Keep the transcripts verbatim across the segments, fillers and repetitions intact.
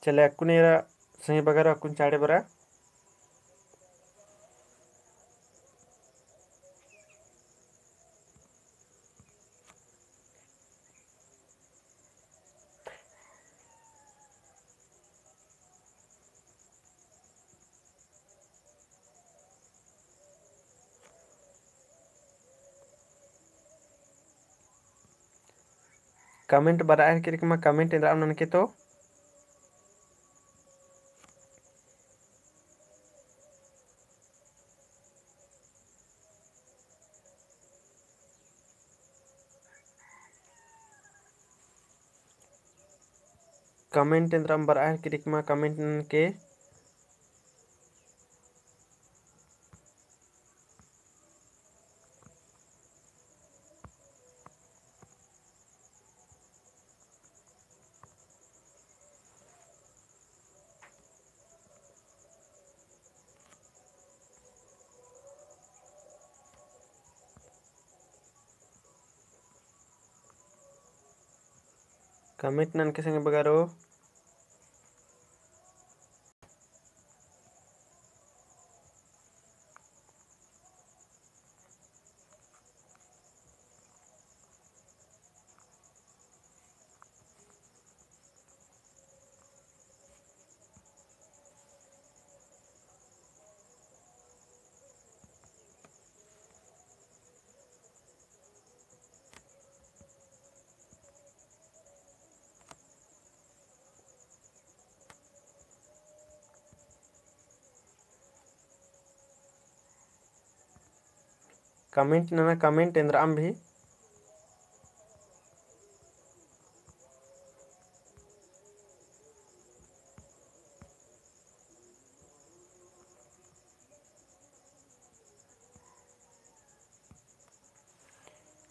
चले अक्कुन एरा संगी बगरो अक्कुन चाड़े बरा। Comment बरआ हेलरकी रई का मा, comment एन्दरम ननके तो। Comment एन्दरम बरआ हेलरकी रई का मा, comment ननके। Comment ननके संगी बगरो। Comment नना, comment एन्दरम भी।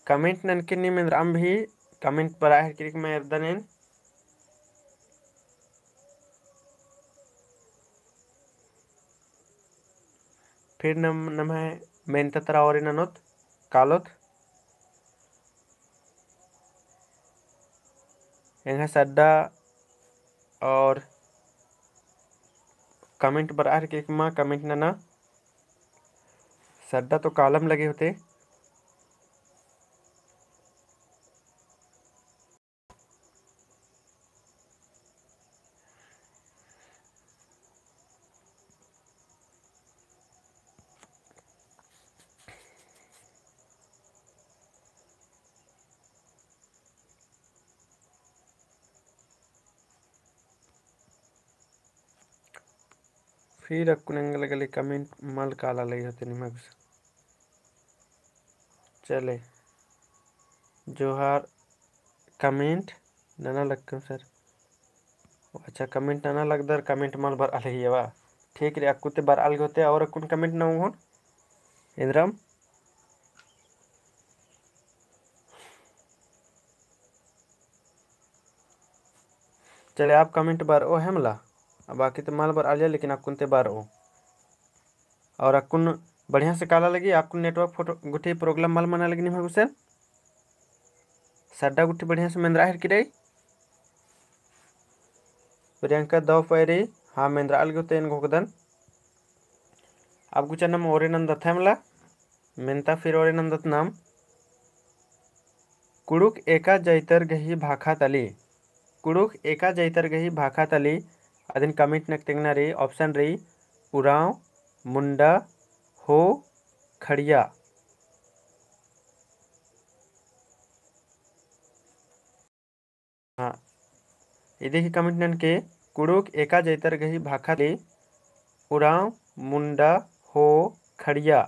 Comment ननके नीम एन्दरम भी, comment बरआ हेलरकी रई का मा एरदन एन। फिर नम, नम्है मेन्ता तरा ओरे ननोत, कालोत। एंग्है सड्डा और comment बरआ हेलरकी रई का मा, comment नना। सड्डा तो कालम लगे होते। फिर अक्कुन एंगला गली comment मल काला लगी होते निमा गुसन। चले। जोहार। Comment नना लगदर सर। अच्छा, comment नना लगदर, comment मल बरआ लगी एवा। ठीक रई, अक्कु ते बरआ लगी होते और अक्कुन comment नना होन। एन्दरम। चले, आप comment बरओ हेमला, अब बाकी तो मल बरआ लगी, लेकिन अक्कुन ते बरओ। और अक्कुन बढ़िया से काला लगी, अक्कुन network फोटो गुट्ठी problem मल मना लगी निमा गुसन। सड्डा गुट्ठी बढ़िया से मेंदरआ हेलरकी रई। प्रियंका दव पैरी, हाँ, मेंदरआ लगी होते एन घोखदन। अब गुचा नम ओरे नन्दत हेमला। मेन्ता फिर ओरे नन्दत नाम। कुँड़ुख़ एका जैतर गही भाखा तली। कुँड़ुख़ एका जैतर गही भाखा तली। अदिन comment नक तेंगना रई, option रई, उराँव, मुंडा, हो, खड़िया। हाँ, इदी गही comment ननके, कुँड़ुख़ एका जैतर गही भाखा तली, उराँव, मुंडा, हो, खड़िया।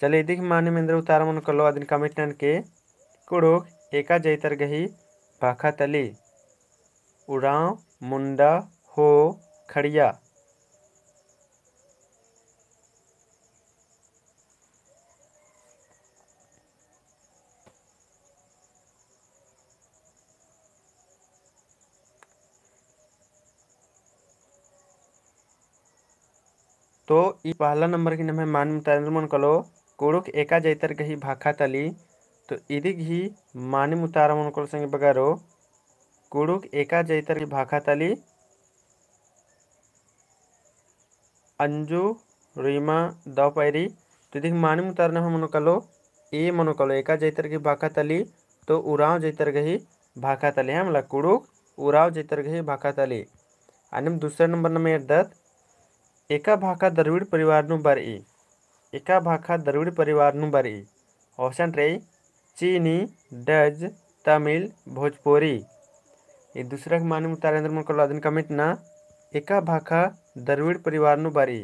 चले, इदी गही मानिम एन्दरा उतारआ मनो कालो, अदिन comment ननके, कुँड़ुख़ एका जैतर गही भाखा तली, उराँव, मुंडा, हो, खड़िया। तो ई पहला नंबर गही नम्है मानिम उतारआ मनो कालो, कुँड़ुख़ एका जैतर गही भाखा तली। तो इदी गही मानिम उतारआ मनो कालो संगी बगरो, कुँड़ुख़ एका जैतर गही भाखा तली। अंजू, रीमा, दौ पैरी। तो इदिक मानिम उतारा नम्है मनो कालो, ए मनो कालो, एका जैतर गही भाखा तली, तो उराँव जैतर गही भाखा तली, है मला, कुँड़ुख़ उराँव जैतर गही भाखा तली। अन्नेम दूसरा नंबर नम्है एरदत, एका भाखा द्रविड़ परिवार नू बरई, एका भाखा द्रविड़ परिवार नू बरई। Option रई, चीनी, डच, तमिल, भोजपुरी। ई दूसरा गही मानिम उतारा एन्देर मनो कालो अदिन comment नना, एका भाखा द्रविड़ परिवार नू बरई,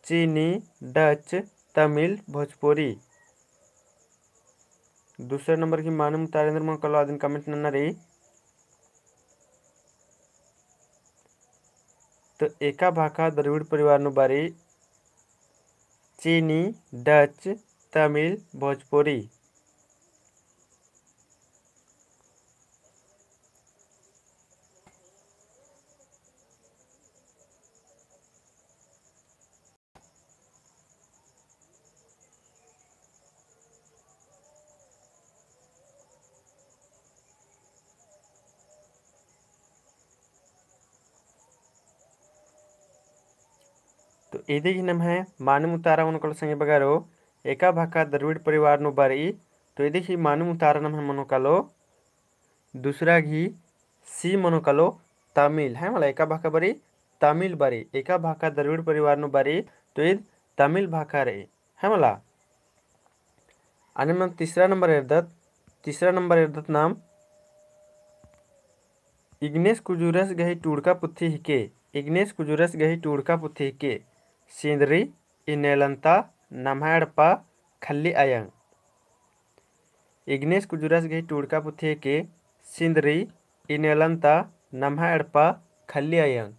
चीनी, डच, तमिल, भोजपुरी। दूसरा नंबर गही मानिम उतारा एन्देर मनो कालो अदिन comment नना रई। तो एका भाखा द्रविड़ परिवार नू बरई, चीनी, डच, तमिल, भोजपुरी। तो इदी गही नम्है मानिम उतारा मनो कालो संगी बगरो, एका भाखा द्रविड़ परिवार नू बरई। तो इदी गही मानिम उतारा नम्है मनो कालो दूसरा गही C मनो कालो तमिल, है मला, एका भाखा बरई तमिल बरई, एका भाखा द्रविड़ परिवार नू बरई, तो ईद तमिल भाखा रई, है मला। अन्नेम तीसरा नंबर एरदत, तीसरा नंबर एरदत नाम इग्नेस कुजूरस गही टूड़का पुथी हिके, इग्नेस कुजूरस गही टूड़का पुथी हिके, सिंदरी, इन्नेलन्ता, नम्है एड़पा, खल्ली अयंग। इग्नेस कुजूरस गही टूड़का पुथी हिके, सिंदरी, इन्नेलन्ता, नम्है एड़पा, खल्ली अयंग।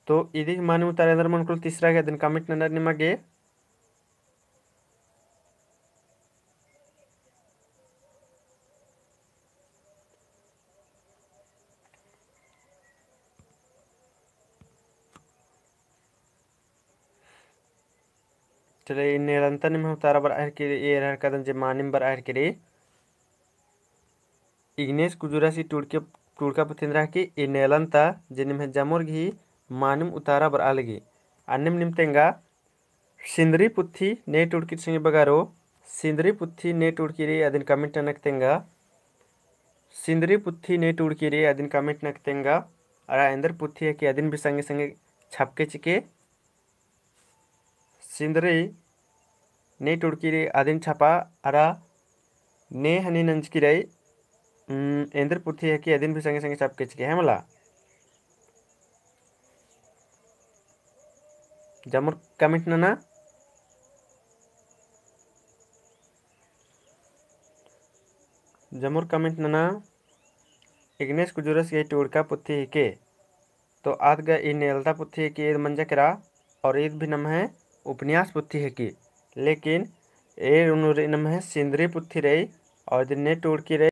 तो इदी गही मानिम उतारा एन्देर मनो कालो तीसरा गही अदिन comment नना रई निमा गे। चले, इन्नेलन्ता निम्है उतारा बरआ हेलरकी रई, एरहलकदन जे मानिम बरआ हेलरकी रई। इग्नेस कुजूरस गही टूड़के, टूड़का पुथी एन्दरा हिके इन्नेलन्ता, जे निम्है जमोर गही मानिम उतारा बरआ लगी। अन्नेम नीम तेंगा सिंदरी पुथी ने टूड़की रई संगी बगरो, सिंदरी पुथी ने टूड़की रई अदिन comment ननक तेंगा। सिंदरी पुथी ने टूड़की रई अदिन comment ननक तेंगा। अरा एन्देर पुथी हिके अदिन भी संगे संगे छपके चिके। सिंदरी ने टूड़की रई अदिन छपा अरा ने हनी नंजकी रई, उम, एन्देर पुथी हिके अदिन भी संगे संगे छपके चिके, है मला। जमोर comment नना, जमोर comment नना, इग्नेस कुजूरस गही टूड़का पुथी हिके। तो आद गा इन्नेलन्ता पुथी हिके ईद मंजा केरा, और ईद भी नम्है उपन्यास पुथी हिके, लेकिन एन्ने नम्है सिंदरी पुथी रई, और इदिन ने टूड़की रई,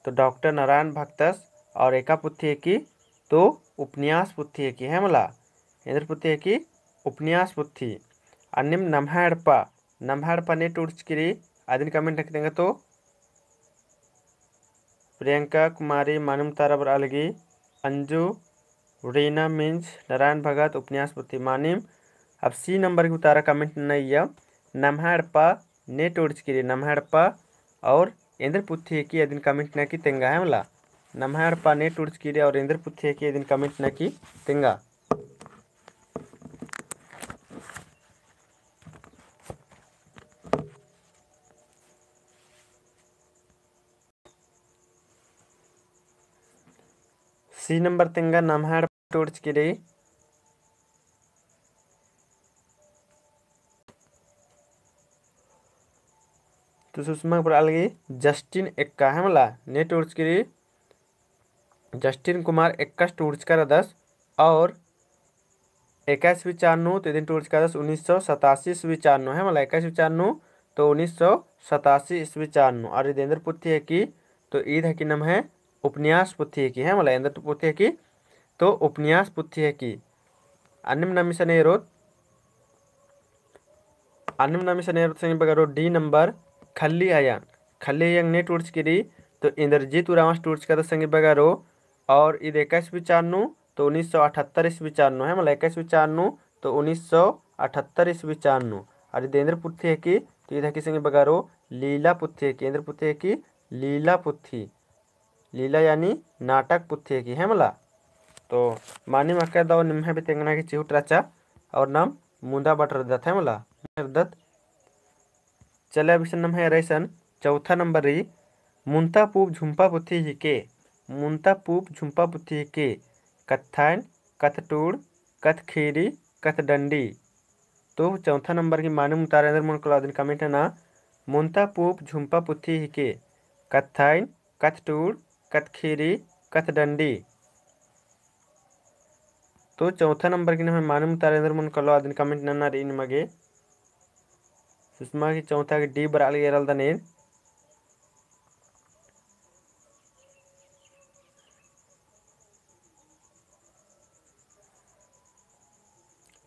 तो डॉक्टर नारायण भगतस, और एका पुथी हिके, तो उपन्यास पुथी हिके, है मला, एन्देर पुथी हिके, उपन्यास पुथी। अन्नेम नम्है एड़पा, नम्है एड़पा ने टूड़चकी रई, अदिन comment ननक तेंगा तो। प्रियंका कुमारी मानिम उतारा बरआ लगी, अंजू, रीना मिंज, नारायण भगत, उपन्यास पुथी मानिम। अब C नंबर गही उतारा comment नना अइय्या, नम्है एड़पा ने टूड़चकी रई, नम्है एड़पा और एन्देर पुथी हिके अदिन comment ननकी तेंगा, है मला। नम्है एड़पा ने टूड़चकी रई और एन्देर पुथी हिके अदिन comment ननकी तेंगा। C नंबर तेंगा नम्है एड़पा टूड़चकी रई। तो सुषमा बरआ लगी जस्टिन एक्का, है मला, ने टूड़चकी रई। जस्टिन कुमार एक्कस टूड़चका रअदस और एका ईस्वी चान नू, तो इदिन टूड़चका रअदस उन्नीस सौ सतासी ईस्वी चान नू, है मला, एका ईस्वी चान नू, तो उन्नीस सौ सतासी ईस्वी चान नू। और ईद एन्देर पुथी हिके, तो ईद हिके नम्है उपन्यास पुथी हिके, है मला, एन्देर पुथी हिके, तो उपन्यास पुथी हिके। अन्नेम नाम इसन एरोत, अन्नेम नाम इसन एरदत संगी बगरो D number, खल्ली अयंग। खल्ली अयंग ने टूड़चकी रई, तो इंद्रजीत उराँवस टूड़चका रअदस संगी बगरो। और ईद एका ईस्वी चान नू, तो उन्नीस सौ अठहत्तर ईस्वी चान नू, है मला, एका ईस्वी चान नू, तो उन्नीस सौ अठहत्तर ईस्वी चान नू। और ईद एन्देर पुथी हिकी, तो ईद हिकी संगी बगरो लीला पुथी हिकी। एन्देर पुथी हिकी, लीला पुथी। लीला यानी नाटक पुथी हिकी, है मला। तो मानिम अक्का दव निम्है भी तेंगना की चिहुट रहचा और नाम मुन्दा बटरदत, है मला। एरदत। चले अब इसन नम्है एरा इसन चौथा नंबर रई, मुन्ता पूँप झुम्पा पुथी हिके। मुन्ता पूँप झुम्पा पुथी हिके। कत्थाइन, कत्थटूड़, कत्थखीरी, कत्थडंडी। तो चौथा नंबर की मानिम उतारा एन्देर मनो कालो अदिन comment नना। मुन्ता पूँप झुम्पा पुथी हिके। कत्थाइन, कत्थटूड़, कत्थखीरी, कत्थडंडी। तो चौथा नंबर की नम्है मानिम उतारा एन्देर मनो कालो अदिन comment नना रई निमा गे। सुषमा की चौथा की D बरआ लगी एरालदन एन।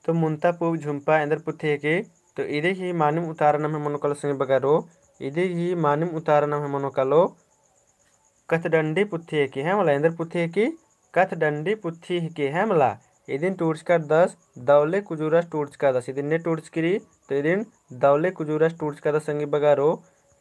तो मुन्ता पूँप झुम्पा एन्देर पुथी हिके, तो इदी ही मानिम उतारा नम्है मनो कालो संगी बगरो, इदी ही मानिम उतारा नम्है मनो कालो कत्थडंडी पुथी हिके, है मला। एन्देर पुथी हिकी, कत्थडंडी पुथी हिके, है मला। इदिन टूड़चका रअदस दवले कुजूरस टूड़चका रअदस। इदिन ने टूड़चकी रई, तो इदिन दवले कुजूरस टूड़चका रअदस संगी बगरो।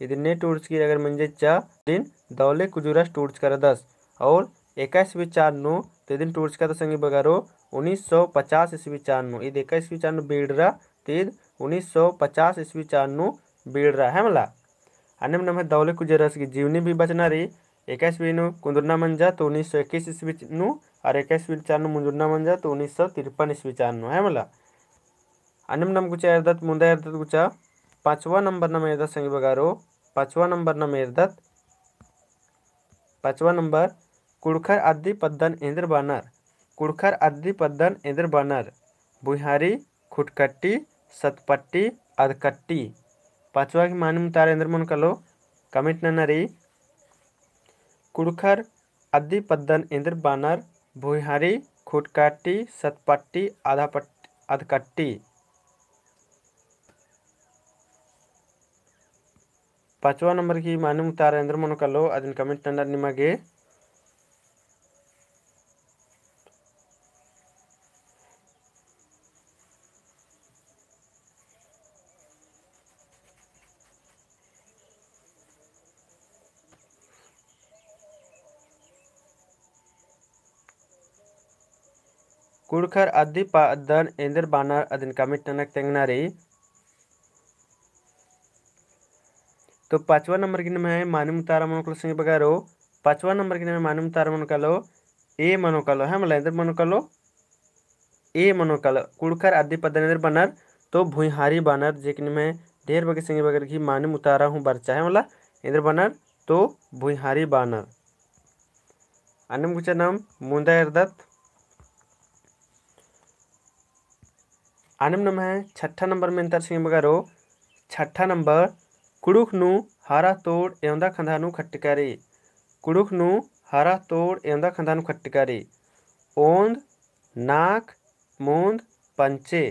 इदिन ने टूड़चकी रई अगर मंजा चिच्चा, इदिन दवले कुजूरस टूड़चका रअदस। और एका ईस्वी चान नू, तो इदिन टूड़चका रअदस संगी बगरो उन्नीस सौ पचास ईस्वी चान नू। ईद एका ईस्वी चान नू बीड़रा, तो ईद उन्नीस सौ पचास ईस्वी चान नू बीड़रा, है मला। अन्नेम नम्है दवले कुजूरस की जीवनी भी बचना रई। एका ईस्वी नू कुन्दुरना मंजा तो उन्नीस सौ इक्कीस ईस्वी नू, और एका ईस्वी चान नू मुन्दुरना मंजा तो उन्नीस सौ तिरपन ईस्वी चान नू, है मला। अन्नेम नाम गुचा एरदत, मुन्दा एरदत गुचा, पाँचवा नंबर नाम एरदत संगी बगरो, पाँचवा नंबर नाम एरदत। पाँचवा नंबर, कुँड़ुख़र अद्दी पद्दन एन्देर बअनर। कुँड़ुख़र अद्दी पद्दन एन्देर बअनर। भुइँहारी, खुटकट्टी, सतपट्टी, अधकट्टी। पाँचवा की मानिम उतारा एन्देर मनो कालो comment नना रई। कुँड़ुख़र अद्दी पद्दन एन्देर बअनर। भुइँहारी, खुटकट्टी, सतपट्टी, अधपट-, अधकट्टी। पाँचवा नंबर की मानिम उतारा एन्देर मनो कालो अदिन comment नना रई निमा गे। कुँड़ुख़र अद्दी पद्दन एन्देर बअनर अदिन comment ननक तेंगना रई। तो पाँचवा नंबर की नम्है मानिम उतारा मनो कालो संगी बगरो, पाँचवा नंबर की नम्है मानिम उतारा मनो कालो, A मनो कालो, है मला, एन्देर मनो कालो, A मनो कालो, कुँड़ुख़र अद्दी पद्दन एन्देर बअनर, तो भुइँहारी बअनर, जे की नम्है ढेर बग्गे संगी बगर की मानिम उतारा हूँ बरचा, है मला, एन्देर बअनर, तो भुइँहारी बअनर। अन्नेम गुचा नाम मुन्दा एरदत। अन्नेम नम्है छठा नंबर मेन्तर संगी बगरो, छठा नंबर, कुँड़ुख़ नू हरा तोड़ एवंदा खंधा नू खट्टकारी। कुँड़ुख़ नू हरा तोड़ एवंदा खंधा नू खट्टकारी। ओन्द, नाख़, मुन्द, पंचे।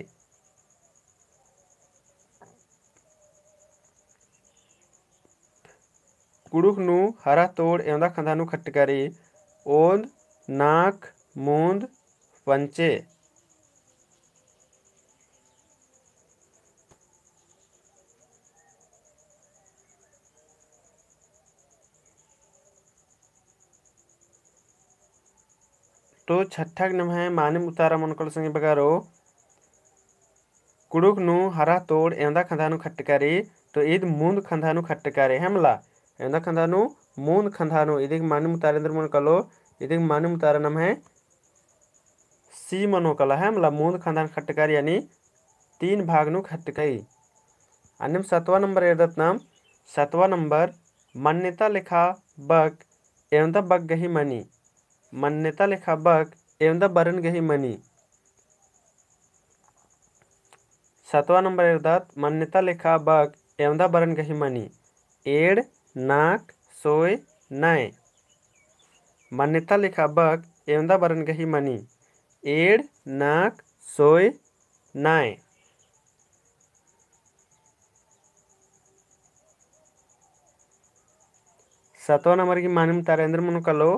कुँड़ुख़ नू हरा तोड़ एवंदा खंधा नू खट्टकारी। ओन्द, नाख़, मुन्द, पंचे। तो छठा की नम्है मानिम उतारा मनो कालो संगी बगरो, कुँड़ुख़ नू हरा तोड़ एवंदा खंधा नू खट्टकारी, तो ईद मुन्द खंधा नू खट्टकारी, है मला। एवंदा खंधा नू, मुन्द खंधा नू, इदी की मानिम उतारा एन्देर मनो कालो, इदी की मानिम उतारा नम्है C मनो कालो, है मला, मुन्द खंधा नू खट्टकारी, यानी तीन भाग नू खट्टकारी। अन्नेम सतवा नंबर एरदत नाम, सतवा नंबर, मन्नेता लेखा बक एवंदा बक गही मनी। मन्नेता लेखा बक एवंदा बरन गही मनी। सतवा नंबर एरदत, मन्नेता लेखा बक एवंदा बरन गही मनी। एंड़, नाख़, सोय, नय। मन्नेता लेखा बक एवंदा बरन गही मनी। एंड़, नाख़, सोय, नय। सतवा नंबर गही मानिम उतारा एन्देर मनो कालो।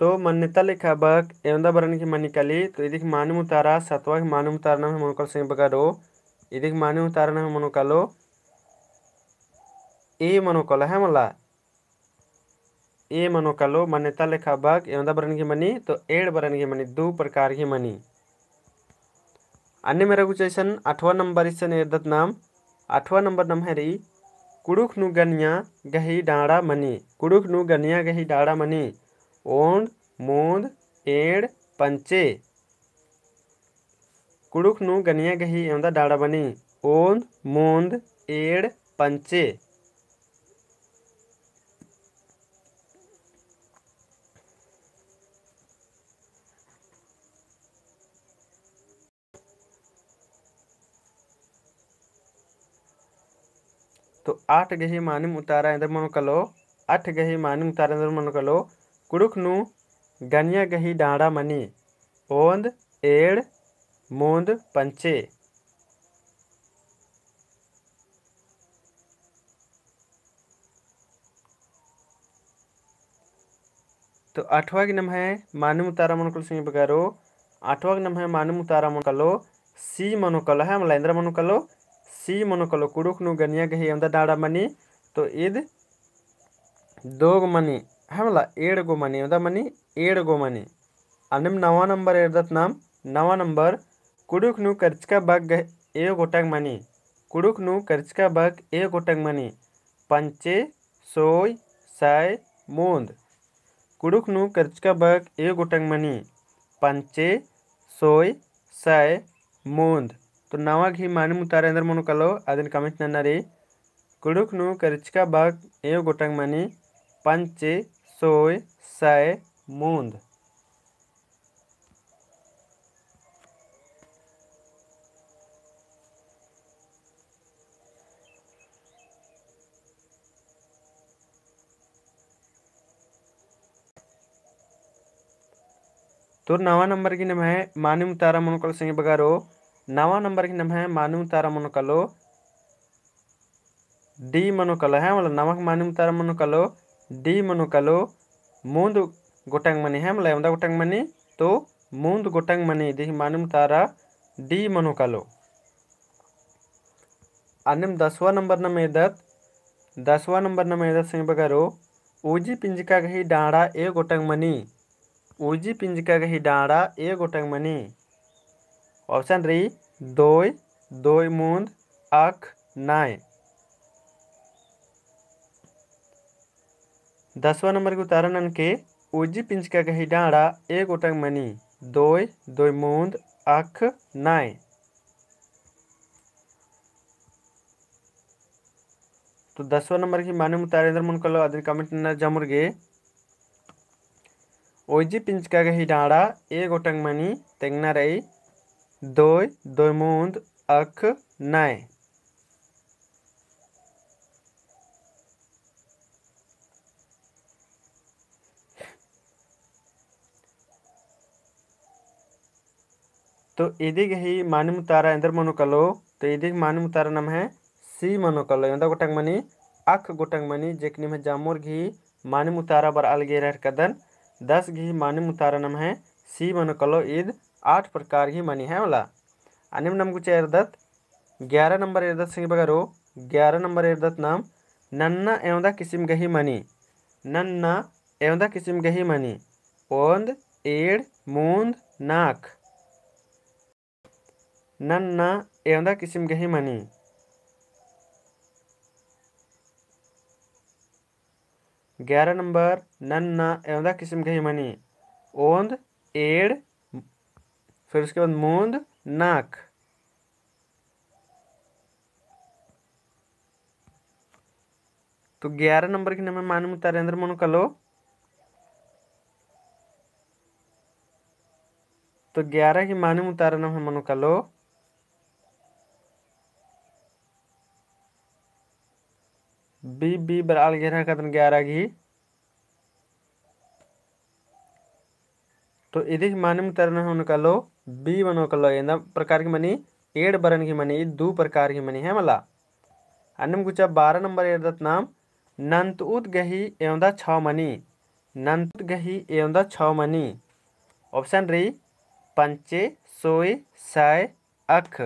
तो मान्यता लेखा बक एवंदा बरन गही मनी काली, तो इदिक मानिम उतारा, सतवा गही मानिम उतारा नम्है मनो कालो संगी बगरो, इदिक मानिम उतारा नम्है मनो कालो, ए मनो कालो है मला। ए मनो कालो, मान्यता लेखा बक एवंदा बरन गही मनी, तो एंड़ बरन गही मनी, दू प्रकार गही मनी। अन्नेम एरा गुचा इसन आठवाँ नंबर इसन एरदत नाम, आठवाँ नंबर नम्है रई, कुँड़ुख़ नू गनिया गही डाँड़ा मनी, कुँड़ुख़ नू गनिया गही डाँड़ा मनी, ओन्द, मून्द, एंड़, पंचे। कुँड़ुख़ नू गनिया गही एवंदा डाँड़ा मनी, ओन्द, मून्द, एंड़, पंचे। तो आठ गही मानिम उतारा एन्देर मनो कालो, आठ गही मानिम उतारा एन्देर मनो कालो, कुँड़ुख़ नू गनिया गही डाँड़ा मनी, ओन्द, एंड़, मून्द, पंचे। तो आठवाँ गही नम्है मानिम उतारा मनो कालो संगी बगरो, आठवाँ गही नम्है मानिम उतारा मनो कालो, सी मनो कालो है मला, एन्देर मनो कालो, सी मनो कालो, कुँड़ुख़ नू गनिया गही एवंदा डाँड़ा मनी, तो इद दो गो मनी है मला, एंड़ गो मनी, एवंदा मनी, एंड़ गो मनी। अन्नेम नवा नंबर एरदत नाम, नवा नंबर, कुँड़ुख़ नू करचका बक गही एव गोटंग मनी, कुँड़ुख़ नू करचका बक एव गोटंग मनी, पंचे, सोय, सय, मून्द। कुँड़ुख़ नू करचका बक एव गोटंग मनी, पंचे, सोय, सय, मून्द। तो नवा गही मानिम उतारा एन्देर मनो कालो, अदिन comment नन्ना रई। कुँड़ुख़ नू करचका बक एव गोटंग मनी, पंचे, सोय, सय, मून्द। तो नवा नंबर गही नम्है मानिम उतारा मनो कालो संगी बगरो, नवा नंबर गही नम्है मानिम उतारा मनो कालो, D मनो कालो है मला, नवा गही मानिम उतारा मनो कालो, D मनो कालो, मून्द गोटंग मनी है मला, एवंदा गोटंग मनी, तो मून्द गोटंग मनी, इदिक मानिम उतारा D मनो कालो। अन्नेम दसवाँ नंबर नाम एरदत, दसवाँ नंबर नाम एरदत संगी बगरो, उजी पिंजका गही डाँड़ा एव गोटंग मनी, उजी पिंजका गही डाँड़ा एव गोटंग मनी। Option रई, दोय, दोय मून्द, अख, नय। दसवाँ नंबर गही उतारा ननके, उजी पिंजका गही डाँड़ा एव गोटंग मनी, दोय, दोय मून्द, अख, नय। तो दसवाँ नंबर गही मानिम उतारा एन्देर मनो कालो, अदिन comment नन्ना जामुर गे। उजी पिंजका गही डाँड़ा एव गोटंग मनी, तेंगना रई, दोय, दोय मून्द, अख, नय। तो इदी गही मानिम उतारा एन्देर मनो कालो, तो इदी गही मानिम उतारा नम्है C मनो कालो, एवंदा गोटंग मनी, अख गोटंग मनी, जेक निम्है जामोर गही मानिम उतारा बरआ लगे रहर कदन, दस गही मानिम उतारा नम्है C मनो कालो, ईद आठ प्रकार गही मनी है मला। अन्नेम नाम गुचा एरदत, ग्यारह नंबर एरदत संगी बगरो, ग्यारह नंबर एरदत नाम, नन्ना एवंदा किसिम गही मनी, नन्ना एवंदा किसिम गही मनी, ओन्द, एंड़, मून्द, नाख। नन्ना एवंदा किसिम गही मनी। ग्यारह नंबर, नन्ना एवंदा किसिम गही मनी। ओन्द, एंड़, फिर उसके बाद मून्द, नाख। तो ग्यारह नंबर गही नम्है मानिम उतारा एन्देर मनो कालो। तो ग्यारह गही मानिम उतारा नम्है मनो कालो। B, B बरआ लगे रहर कदन ग्यारह गही। तो इदिक मानिम उतारा नम्है मनो कालो B मनो कालो, एवंदा प्रकार की मनी, एंड़ बरन की मनी, ई दू प्रकार की मनी है मला। अन्नेम गुचा बारह नंबर एरदत नाम, नन्तउद गही एवंदा छौ मनी, नन्तउद गही एवंदा छौ मनी। Option रई पंचे, सोय, साय, अख।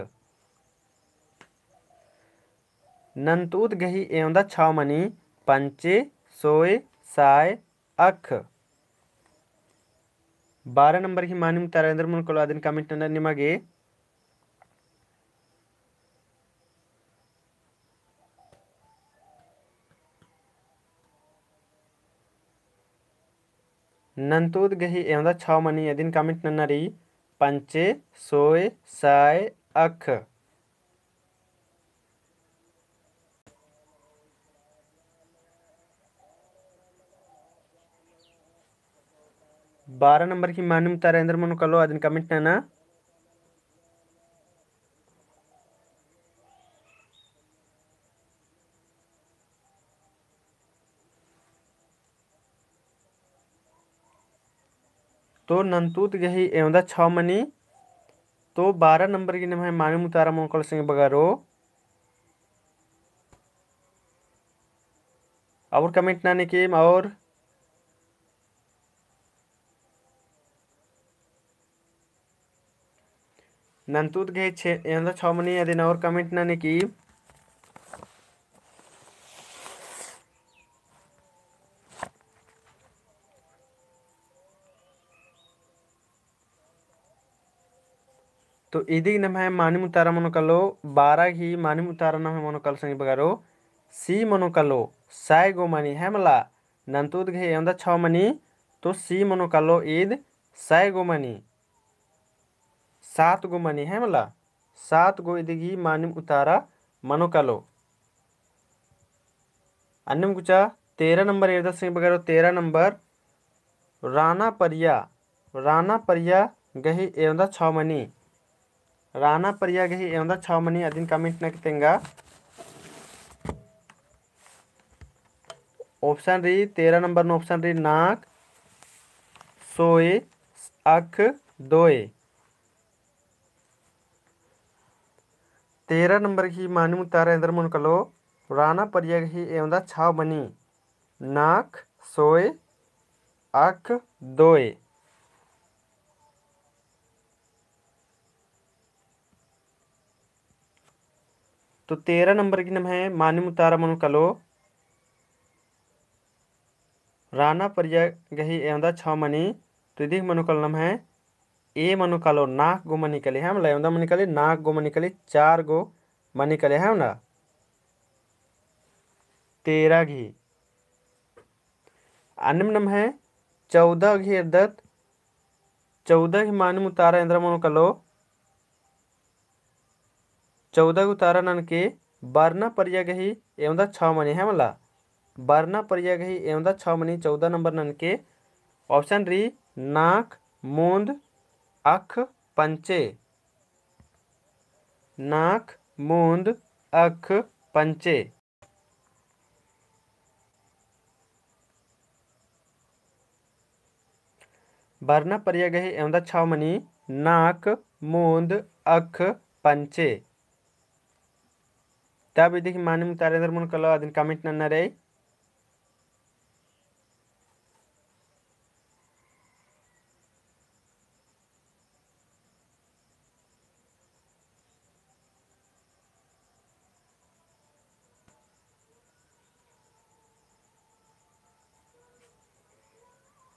नन्तउद गही एवंदा छौ मनी, पंचे, सोय, साय, अख। बारह नंबर की मानिम उतारा एन्देर मनो कालो अदिन comment नना निमा गे। नन्तउद गही एवंदा छौ मनी अदिन comment नना रई, पंचे, सोय, साय, अख। बारह नंबर की मानिम उतारा एन्देर मनो कालो अदिन comment नना। तो नन्तउद गही एवंदा छौ मनी। तो बारह नंबर की नम्है मानिम उतारा मनो कालो संगी बगरो। और comment नना की और नन्तउद गही छे, एवंदा छौ मनी अदिन और comment नना की। तो इदिक नम्है मानिम उतारा मनो कालो, बारह गही मानिम उतारा नम्है मनो कालो संगी बगरो, C मनो कालो, साय गो मनी है मला। नन्तउद गही एवंदा छौ मनी, तो C मनो कालो ईद साय गो मनी। सात गो मनी है मला, सात गो इदिक गही मानिम उतारा मनो कालो। अन्नेम गुचा तेरह नंबर एरदत संगी बगरो, तेरह नंबर राना परिया, राना परिया गही एवंदा छौ मनी। राना परिया गही एवंदा छौ मनी अदिन comment नना की तेंगा। Option रई, तेरह नंबर नू option रई नाख, सोय, अख, दोय। तेरह नंबर गही मानिम उतारा एन्देर मनो कालो, राना परिया गही एवंदा छौ मनी, नाख, सोय, अख, दोय। तो तेरह नंबर गही नम्है मानिम उतारा मनो कालो, राना परिया गही एवंदा छौ मनी, तो इदिक मनो कालो नम्है A मनो कालो, नाख गो मनी काली है मला, एवंदा मनी काली, नाख गो मनी काली, चार गो मनी काली है ना। तेरह गही। अन्नेम नम्है चौदह गही एरदत, चौदह गही मानिम उतारा एन्देर मनो कालो, चौदह गही उतारा ननके बरना परिया गही एवंदा छौ मनी है मला। बरना परिया गही एवंदा छौ मनी चौदह नंबर ननके। Option रई नाख, मुन्द, अख, पंचे। नाख, मुन्द, अख, पंचे। बरना परिया गही एवंदा छौ मनी नाख, मुन्द, अख, पंचे। तब इदिक मानिम उतारा एन्देर मनो कालो अदिन comment नन्ना रई।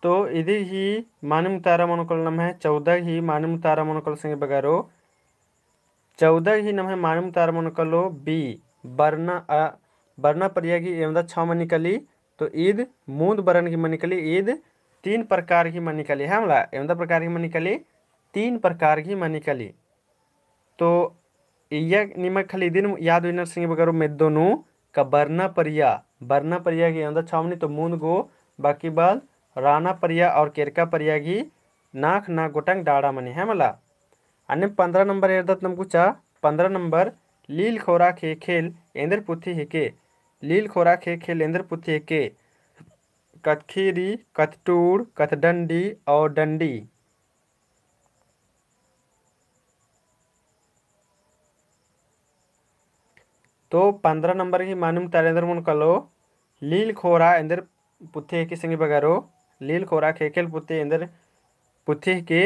तो इदी ही मानिम उतारा मनो कालो नम्है चौदह ही मानिम उतारा मनो कालो संगी बगारो। चौदह ही नम्है मानिम उतारा मनो कालो B, बरना, अ, बरना परिया गही एवंदा छौ मनी काली, तो ईद मुन्द बरन गही मनी काली, ईद तीन प्रकार गही मनी काली, है मला, एवंदा प्रकार गही मनी काली, तीन प्रकार गही मनी काली। तो इय्या निमा खाली इदिन याद उइनर संगी बगारो मेद्दो नू का बरना परिया, बरना परिया गही एवंदा छौ मनी तो मुन्द गो, बाकी बाद राना परिया और केरका परिया गही नाख नाख गोटंग डाड़ा मनी, है मला। अन्ने पन्द्रह नंबर एरदत नम गुचा, पन्द्रह नंबर लील खोरा ख़ेख़ेल एन्देर पुथी हेके, लील खोरा ख़ेख़ेल एन्देर पुथी हेके, कत्थीरी, कत्थटूड़, कत्थडंडी और डंडी। तो पन्द्रह नंबर गही मानिम उतारा एन्देर मनो कालो, लील खोरा एन्देर पुथी हेके संगी बगरो, लील खोरा ख़ेख़ेल पुथी एन्देर पुथी हेके।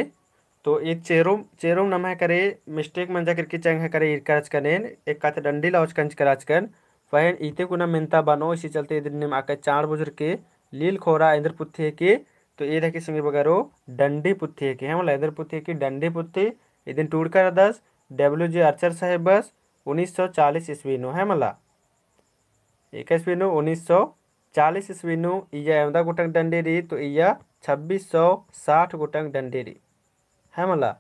तो ई चेरोम, चेरोम नम्है करे mistake मंजा केरकी चंग है करे इरका रहचकन एन, एकात डंडी लाउचकन चिका रहचकन, पहें इते कुना मेन्ता बनो, इसी चलते इदिन नीम आके चाड़ बुझुरके लील खोरा एन्देर पुथी हेके। तो ईद हेके संगी बगरो डंडी पुथी हेके, है मला, एन्देर पुथी हेके डंडी पुथी। इदिन टूड़का रअदस W J Archer साहेबस उन्नीस सौ चालीस ईस्वी नू, है मला। एका ईस्वी नू, उन्नीस सौ चालीस ईस्वी नू। इया एवंदा गोटंग डंडी रई, तो इया छब्बीस सौ साठ गोटंग डंडी रई, है मला।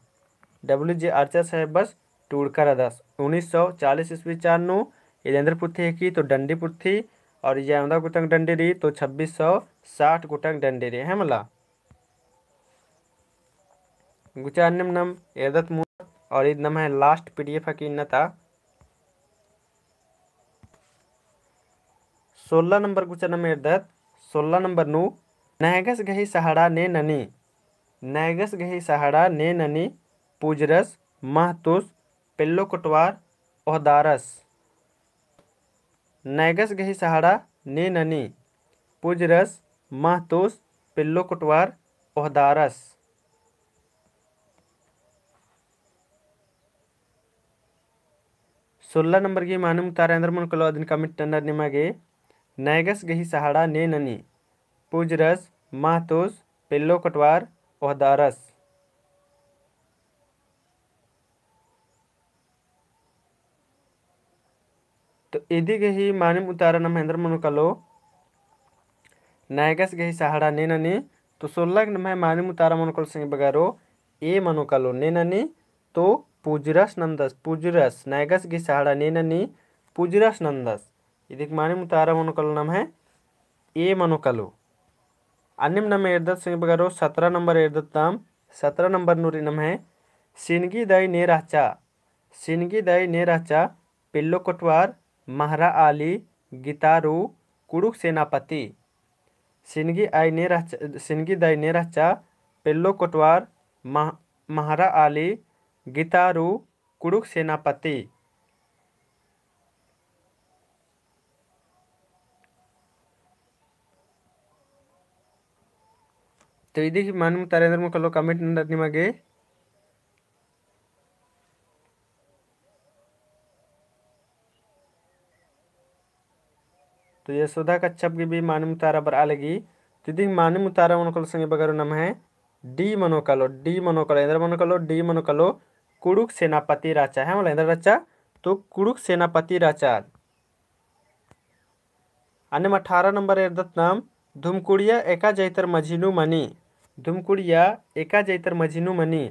W J Archer साहेबस टूड़का रअदस उन्नीस सौ चालीस ईस्वी चार नू। इद एन्देर पुथी हेके, तो डंडी पुथी। और इया एवंदा गोटंग डंडी रई, तो छब्बीस सौ साठ गोटंग डंडी रई, है मला। गुचा अन्नेम नम एरदत मुन्द, और इद नम्है last PDF हेके इन्ना ता। सोलह नंबर गुचा नम एरदत, सोलह नंबर नू, नैगस गही सहाड़ा ने ननी, नैगस गही सहाड़ा ने ननी, पुजरस, महतोस, पेल्लो कोटवार, ओहदारस। नैगस गही सहाड़ा ने ननी, पुजरस, महतोस, पेल्लो कोटवार, ओहदारस। सोलह नंबर गही मानिम उतारा एन्देर मनो कालो अदिन comment नन्नर निमा गे। नैगस गही सहाड़ा ने ननी, पुजरस, महतोस, पेल्लो कोटवार, ओहदारस। तो इदी गही मानिम उतारा नम्है एन्देर मनो कालो, नैगस गही सहाड़ा ने ननी। तो सोलह नम्है मानिम उतारा मनो कालो संगी बगरो, A मनो कालो ने ननी। तो पुजरस नन्दस, पुजरस, नैगस गही सहाड़ा ने ननी, पुजरस नन्दस। इदिक मानिम उतारा मनो कालो नम्है A मनो कालो। अन्नेम नम एरदत संगी बगरो, सतरा नंबर एरदत नाम, सतरा नंबर नू रई नम्है, सिनगी दाई ने रहचा, सिनगी दाई ने रहचा, पेल्लो कोटवार, महरा आली, गितारू, कुड़ुख सेनापति। सिनगी आई ने रहचा, सिनगी दाई ने रहचा, पेल्लो कोटवार, मह-, महरा आली, गितारू, कुड़ुख सेनापति। तो इदी गही मानिम उतारा एन्देर मनो कालो comment नन्नर निमा गे। तो यशोदा कच्छप गही भी मानिम उतारा बरआ लगी। तो इदी गही मानिम उतारा मनो कालो संगी बगरो नम्है D मनो कालो, D मनो कालो, एन्देर मनो कालो, D मनो कालो, कुड़ुख सेनापति रहचा, है मला, एन्देर रहचा, तो कुड़ुख सेनापति रहचा। अन्नेम अठारह नंबर एरदत नाम, धुमकुड़िया एका जैतर मझी नू मनी। धुमकुड़िया एका जैतर मझी नू मनी।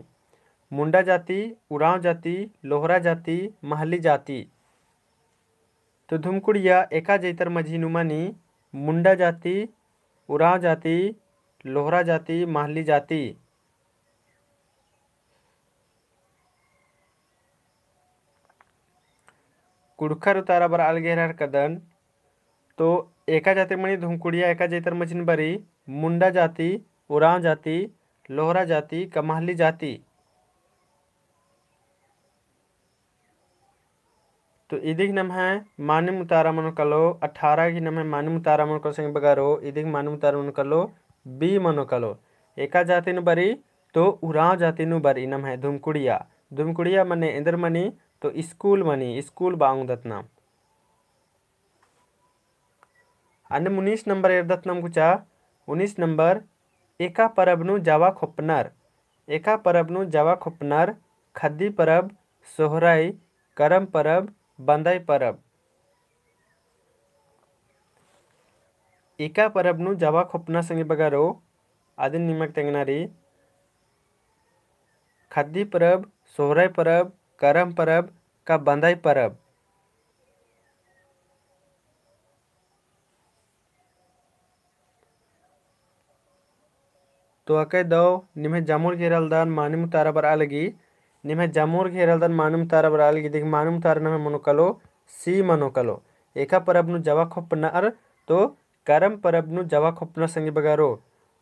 मुंडा जाति, उराँव जाति, लोहरा जाति, महली जाति। तो धुमकुड़िया एका जैतर मझी नू मनी, मुंडा जाति, उराँव जाति, लोहरा जाति, महली जाति। कुँड़ुख़र उतारा बरआ लगी एरर कदन। तो एका जातिर मनी धुमकुड़िया एका जैतर मझी नू बरी, मुंडा जाति, उराँव जाति, लोहरा जाति, का महली जाति। तो इदिक नम्है मानिम उतारा मनो कालो, अठारह गही नम्है मानिम उतारा मनो कालो संगी बगरो, इदिक मानिम उतारा मनो कालो, B मनो कालो। एका जाति नू बरी, तो उराँव जाति नू बरी नम्है धुमकुड़िया। धुमकुड़िया मने एन्देर मनी, तो स्कूल मनी, स्कूल बआ ओंगदत नाम। अन्नेम उन्नीस नंबर एरदत नाम गुचा, उन्नीस नंबर, एका परब नू जावा खोपनर। एका परब नू जावा खोपनर, खद्दी परब, सोहराई, करम परब, बंदाई परब। एका परब नू जावा खोपना संगी बगरो, अदिन निमक तेंगना रई, खद्दी परब, सोहराई परब, करम परब, का बंदाई परब। तो अकय दव निम्है जम्मोर घेरलदन मानिम उतारा बरआ लगी, निम्है जम्मोर घेरलदन मानिम उतारा बरआ लगी, इदिक मानिम उतारा नम्है मनो कालो, C मनो कालो। एका परब नू जावा खोपनर, तो करम परब नू जावा खोपनर संगी बगरो।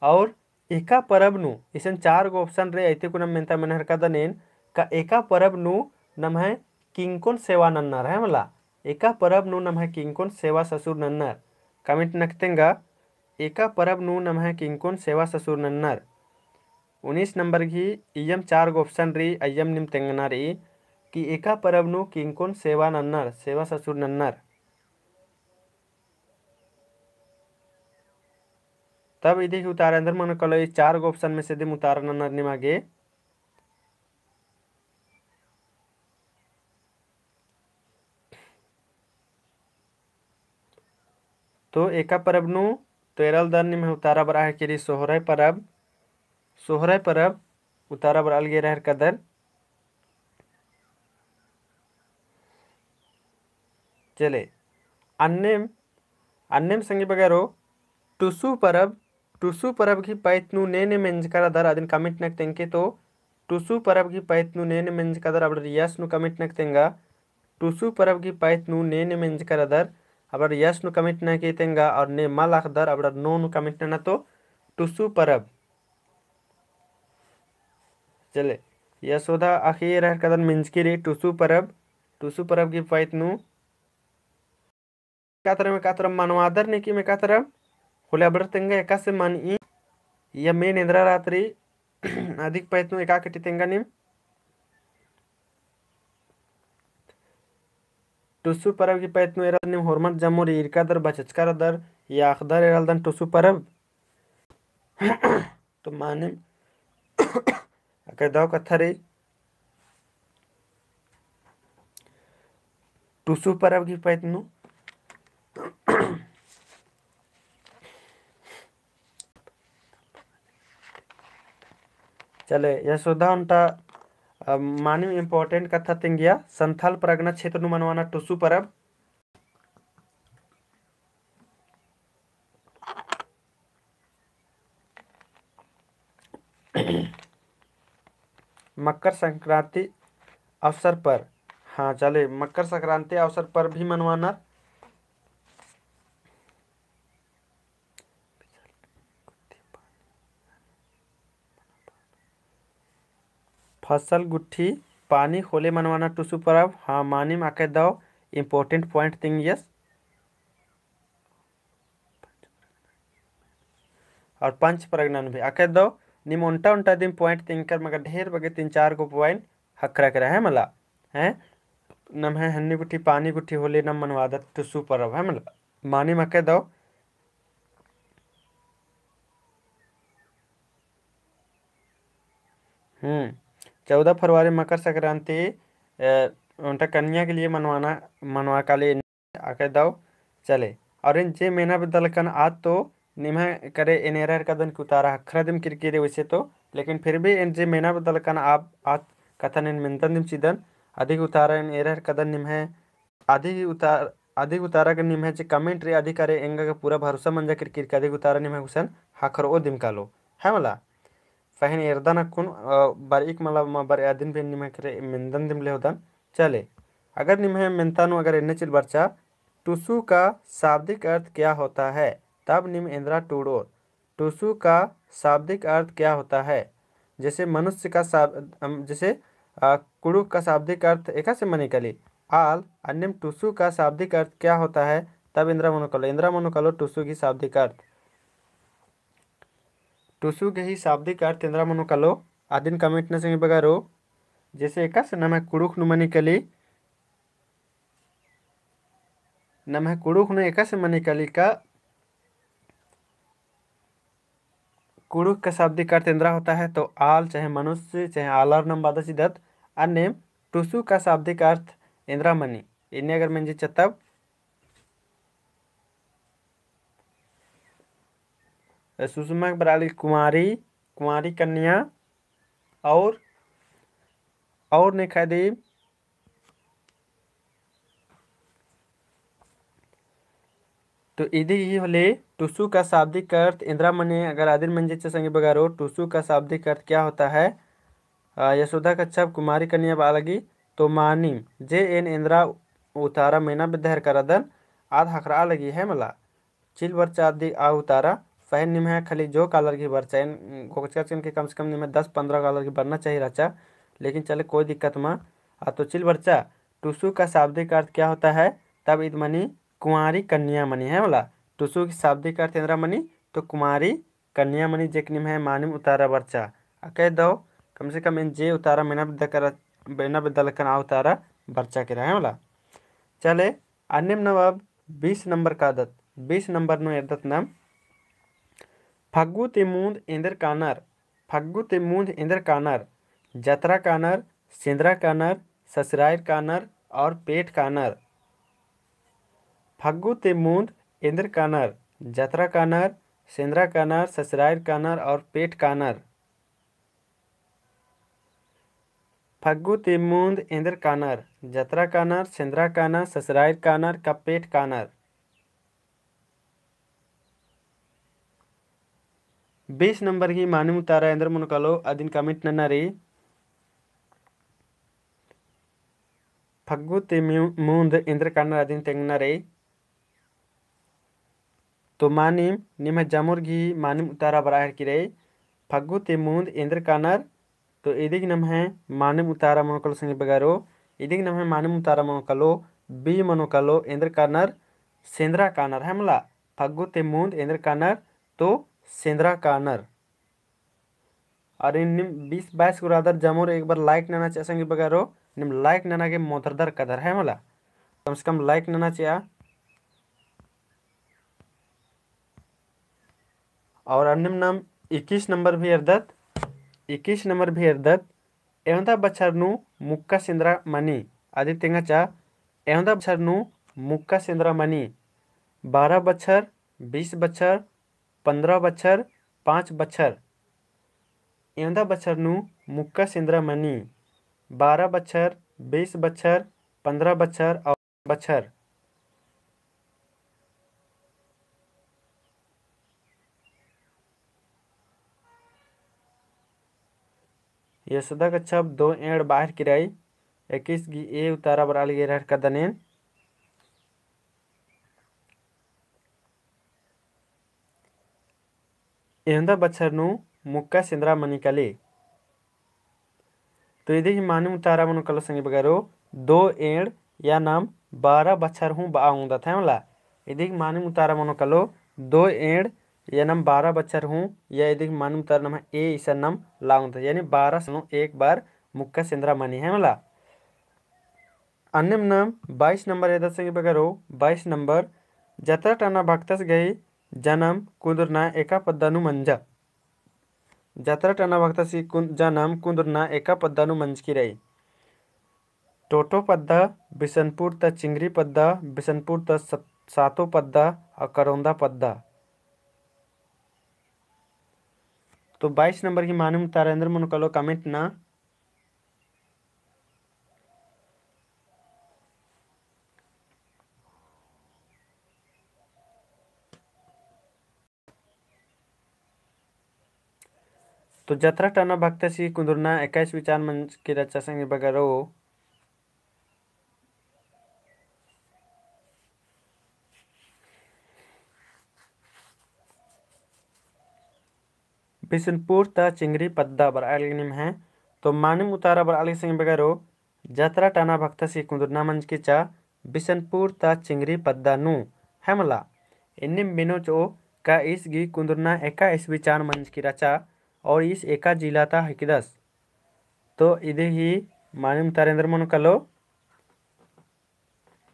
और एका परब नू, इसन चार गो option रई, अइते कुना मेन्ता मेनहर कदन एन, का एका परब नू नम्है किंकोन सेवा नन्नर है मला। एका परब नू नम्है किंकोन सेवा ससुर नन्नर? Comment नक तेंगा, एका परब नू नम्है किंकोन सेवा ससुर नन्नर? उन्नीस नंबर गही इय्यम चार गो option रई, अइय्यम नीम तेंगना रई कि एका परब नू किंकोन सेवा नन्नर, सेवा ससुर नन्नर। तब इदी गही उतारा एन्देर मनो कालो, ई चार गो option में से दिम उतारा नन्नर निमा गे। तो एका परब नू तो एरालदन निम्है उतारा बरआ है कि रई सोहराय परब, सोहराय परब उतारा बरआ लगी रहर कदर। चले, अन्नेम, अन्नेम संगी बगरो, टुसु परब, टुसु परब गही पैत नू ने ने मेंजका रअदर अदिन comment नक तेंगके तो, टुसु परब गही पैत नू ने ने मेंजका रअदर अबड़र yes नू comment नक तेंगा, टुसु परब गही पैत नू ने ने मेंजका रअदर अबड़र yes नू comment नक तेंगा, और ने मल अख़दर अबड़र no नू comment नना तो टुसु परब। चले, यशोदा अख़ी रहर कदन मेंजकी रई टुसु परब, टुसु परब गही पैत नू एका तरम, एका तरम मनवादर नेकिम एका तरम होले अबड़र तेंगा एकासे मनी। या main एन्दरा रअत रई, अदिक पैत नू एका कटी तेंगा नीम। टुसु परब गही पैत नू एरा नीम होरमत जम्मोर ईरका दर बचचका रअदर, या अख़दर एरालदन टुसु परब। तो मानिम अकय दव कत्था रई टुसु परब गही पैत नू। चले, यशोदा ओन्टा, अ, मानिम important कत्था तेंगिया, संथाल परगना क्षेत्र नू मनवाना टुसु परब। मकर संक्रांति अवसर पर, हाँ, चले, मकर संक्रांति अवसर पर भी मनवानर। फसल गुट्ठी पानी होले मनवाना टुसु परब। हाँ, मानिम अकय दव important point तिंगियस। और पंच प्रगना नू भी अकय दव, नीम ओन्टा ओन्टा दिम point तिंगकर, मगर ढेर बग्गे तीन चार गो point हखरा केरा है मला, हैं? नम्है हन्नी गुट्ठी पानी गुट्ठी होले नम मनवादत टुसु परब है मला। मानिम अकय दव। हम्म, चौदह फरवरी मकर संक्रांति, अ, ओन्टा कन्या के लिए मनवाना, मनवा काले अकय दव। चले, और एन जे मेना बेद्दालकन आद तो निम्है करे एन एरहर कदन कि उतारा हखरा दिम किरकिरे वैसे तो, लेकिन फिर भी एन जे मेना बेद्दालकन आद, आद कत्थन एन मेनतन दिम चिदन, अदिक उतारा एन एरहर कदन निम्है, अदिक उतार-, अदिक उतारा के निम्है जे comment रई अदिक करे एंगा के पूरा भरोसा मंजा किरकिर के अदिक उतारा निम्है गुसन हखरओ दिम कालो, है मला? पहें एरदन अक्कुन, अ, बरइक मला मा बरआ दिम भी निम्है करे मेनदन दिम लेहोदन। चले, अगर निम्है मेनता नू अगर एन्ने चिल बरचा, टुसु का शाब्दिक अर्थ क्या होता है? तब नीम एन्दरा टूड़ोर। टुसु का शाब्दिक अर्थ क्या होता है? जैसे मनुष्य का शाब-, अम, जैसे, अ, कुँड़ुख़ का शाब्दिक अर्थ एकासे मनी काली। आल, अन्नेम टुसु का शाब्दिक अर्थ क्या होता है? तब एन्दरा मनो कालो, एन्दरा मनो कालो टुसु गही शाब्दिक अर्थ। टुसु गही शाब्दिक अर्थ एन्दरा मनो कालो, अदिन comment नू संगी बगरो, जैसे एकासे नम्है कुँड़ुख़ नू मनी काली, नम्है कुँड़ुख़ नू एकासे मनी काली का, कुँड़ुख़ का शाब्दिक अर्थ एन्दरा होता है, तो आल चाहे मनुष्य चाहे आलर नाम बअदत चिदत, अन्नेम टुसु का शाब्दिक अर्थ एन्दरा मनी, एन्ने अगर मेंजचा तब सुषमा के बरआ लगी कुँवारी, कुँवारी कन्या और, और नेखा दी। तो इदी गही होले टुसु का शाब्दिक अर्थ एन्दरा मनी। अगर अदिन मेंजचा संगी बगरो, टुसु का शाब्दिक अर्थ क्या होता है? अ, यशोदा कच्छप कुँवारी कन्या बआ लगी, तो मानिम जे एन एन्दरा उतारा मेना बेद्दा हेलरकदन आद हखरआ लगी है मला। चिल बरचा अदी आ उतारा, पहें निम्है खाली जो कालर गही बरचा, एन गोकचकन के कम से कम निम्है दस पन्द्रह कालर गही बरना चाही रहचा, लेकिन चले कोई दिक्कत मा। आ तो चिल बरचा, टुसु का शाब्दिक अर्थ क्या होता है? तब ईद मनी कुंवारी कन्या मनी, है मला। टुसु की शाब्दिक अर्थ एन्दरा मनी, तो कुंवारी कन्या मनी जेक निम्है मानिम उतारा बरचा। अकय दव, कम से कम एन जे उतारा मेना बेद्दा कर, मेना बेद्दा लक्कन आ उतारा बरचा केरा, है मला। चले, अन्नेम नम अब बीस नंबर कादत, बीस नंबर नू एरदत नम, फग्गु ती मुन्द एन्देर कानर, फग्गु ती मुन्द एन्देर कानर, जतरा कानर, सेंदरा कानर, ससरायर कानर और पेट कानर। फग्गु ती मुन्द एन्देर कानर, जतरा कानर, सेंदरा कानर, ससरायर कानर और पेट कानर। फग्गु ती मुन्द एन्देर कानर, जतरा कानर, सेंदरा कानर, ससरायर कानर का पेट कानर। बीस नंबर की मानिम उतारा एन्देर मनो कालो अदिन comment नना रई। फग्गु ती मु-, मुन्द एन्देर कानर अदिन तेंगना रई। तो मानिम, निम्है जमुर गही मानिम उतारा बरआ हेलरकी रई, फग्गु ती मुन्द एन्देर कानर। तो इदिग नम्है मानिम उतारा मनो कालो संगी बगरो, इदिग नम्है मानिम उतारा मनो कालो, B मनो कालो, एन्देर कानर, सेंदरा कानर, है मला, फग्गु ती मुन्द एन्देर कानर, तो सेंदरा कानर। और इन्निम बीस बाईस गो रअदर जमुर एक बार like नना चिआ संगी बगरो, नीम like नना गे मोदरदर कादर, है मला, कम से कम like नना चिआ। और अन्नेम नम इक्कीस नंबर भी एरदत, इक्कीस नंबर भी एरदत, एवंदा बछर नू मुक्का सेंदरा मनी, अदी तेंगा चिआ, एवंदा बछर नू मुक्का सेंदरा मनी, बारह बछर, बीस बछर, पन्द्रह बछर, पाँच बछर। एवंदा बछर नू मुक्का सेंदरा मनी, बारह बछर, बीस बछर, पन्द्रह बछर और बछर। यशोदा कच्छप दो एंड़ बआ हेलरकी रई, इक्कीस गही A उतारा बरआ लगी एरा हेलरकदन एन। एवंदा बछर नू मुक्का सेंदरा मनी काली। तो इदिग ही मानिम उतारा मनो कालो संगी बगरो, दो एंड़ या नाम बारह बछर हूँ बआ ओंगदत है मला। इदिग मानिम उतारा मनो कालो, दो एंड़ या नाम बारह बछर हूँ, या इदिग मानिम उतारा नम्है A इसन नाम ला ओंगदत, यानी बारह साल नू एक बार मुक्का सेंदरा मनी है मला। अन्नेम नाम बाईस नंबर एरदत संगी बगरो, बाईस नंबर, जतरा टाना भक्तस गही जनम कुन्दुरना एका पद्दा नू मंजा। जतरा टाना भक्तस गही कुन-, जनम कुन्दुरना एका पद्दा नू मंजकी रई। टोटो पद्दा, बिसनपुर ता चिंगरी पद्दा, बिसनपुर ता सत-, सातो पद्दा और करौंदा पद्दा। तो बाईस नंबर की मानिम उतारा एन्देर मनो कालो comment नना। तो जतरा टाना भक्तस गही कुन्दुरना एका इस्वी चान मंजकी रहचा संगी बगरो। बिसनपुर ता चिंगरी पद्दा बरआ लगी निम्है। तो मानिम उतारा बरआ लगी संगी बगरो, जतरा टाना भक्तस गही कुन्दुरना मंजकी रहचा बिसनपुर ता चिंगरी पद्दा नू, है मला। एन्नेम बेनो चिओ का ईस गही कुन्दुरना एका इस्वी चान मंजकी रहचा और ईस एका जिला ता हिकदस। तो इदिग ही मानिम उतारा एन्देर मनो कालो,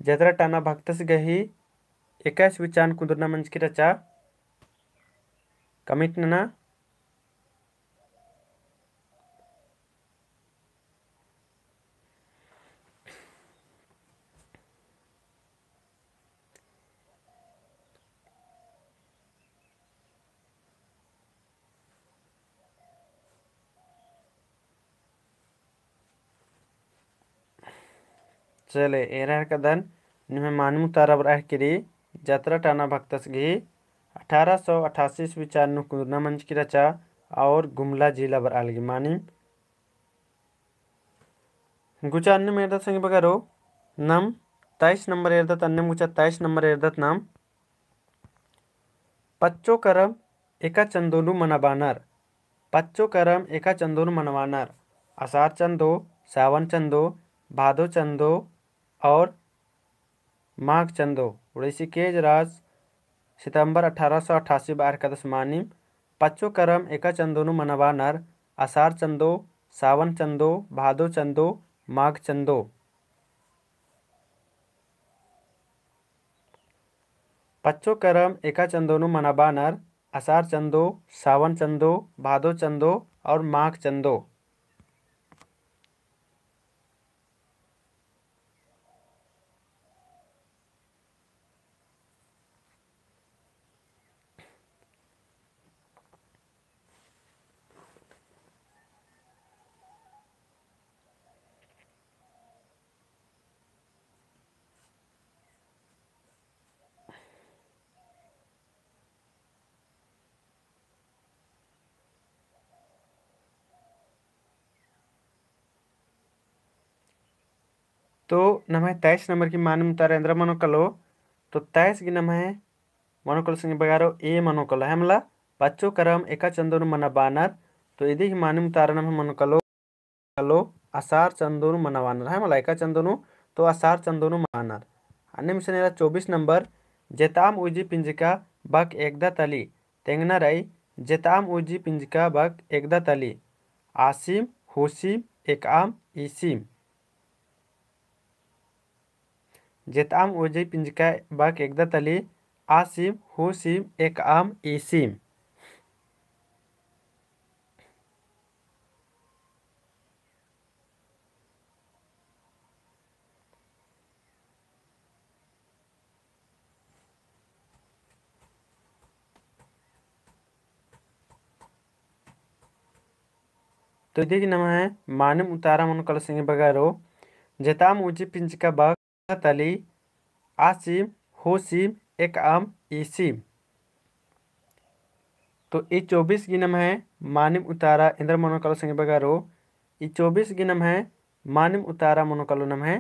जतरा टाना भक्तस गही एका इस्वी चान कुन्दुरना मंजकी रहचा comment नना। चले, एरा हेलरकदन, निम्है मानिम उतारा बरआ हेलरकी रई, जतरा टाना भक्तस गही अठारह सौ अठासी इस्वी चान नू कुन्दुरना मंजकी रहचा और गुमला जिला बरआ लगी मानिम। गुचा अन्नेम एरदत संगी बगरो, नाम तेईस नंबर एरदत, अन्नेम गुचा तेईस नंबर एरदत नाम। पच्चो करम एका चंदो नू मनाबानर। पच्चो करम एका चंदो नू मनाबानर। असार चंदो, सावन चंदो, भादो चंदो और माघ चंदो। उड़ीसी केज राज सितंबर अठारह सौ अट्ठासी बाहर कदस मानिम। पच्चो करम एका चंदो नू मनाबानर, असार चंदो, सावन चंदो, भादो चंदो, माघ चंदो। पच्चो करम एका चंदो नू मनाबानर, असार चंदो, सावन चंदो, भादो चंदो और माघ चंदो। तो नम्है तेईस नंबर की मानिम उतारा एन्दरा मनो कालो, तो तेईस गी नम्है मनो कालो संगी बगारो ए मनो कालो, है मला, पच्चो करम एका चंदो नू मनाबानर, तो इदी ही मानिम उतारा नम्है मनो कालो, कालो असार चंदो नू मनाबानर, है मला, एका चंदो नू, तो असार चंदो नू मनाबानर। अन्नेम इसन एरा चौबीस नंबर, जेताम उजी पिंजका बक एकदा तली, तेंगना रई, जेताम उजी पिंजका बक एकदा तली, आसिम, हुसिम, एकअम, ईसिम। जेताम उजी पिंजका बक एकदा तली, आसिम, हुसिम, एकअम, ईसिम। तो इदी गी नम्है मानिम उतारा मनो कालो संगी बगारो, जेताम उजी पिंजका बक तली, आसिम, हुसिम, एकअम, ईसिम। तो ई चौबीस गी नम्है मानिम उतारा एन्दरा मनो कालो संगी बगारो, ई चौबीस गी नम्है मानिम उतारा मनो कालो नम्है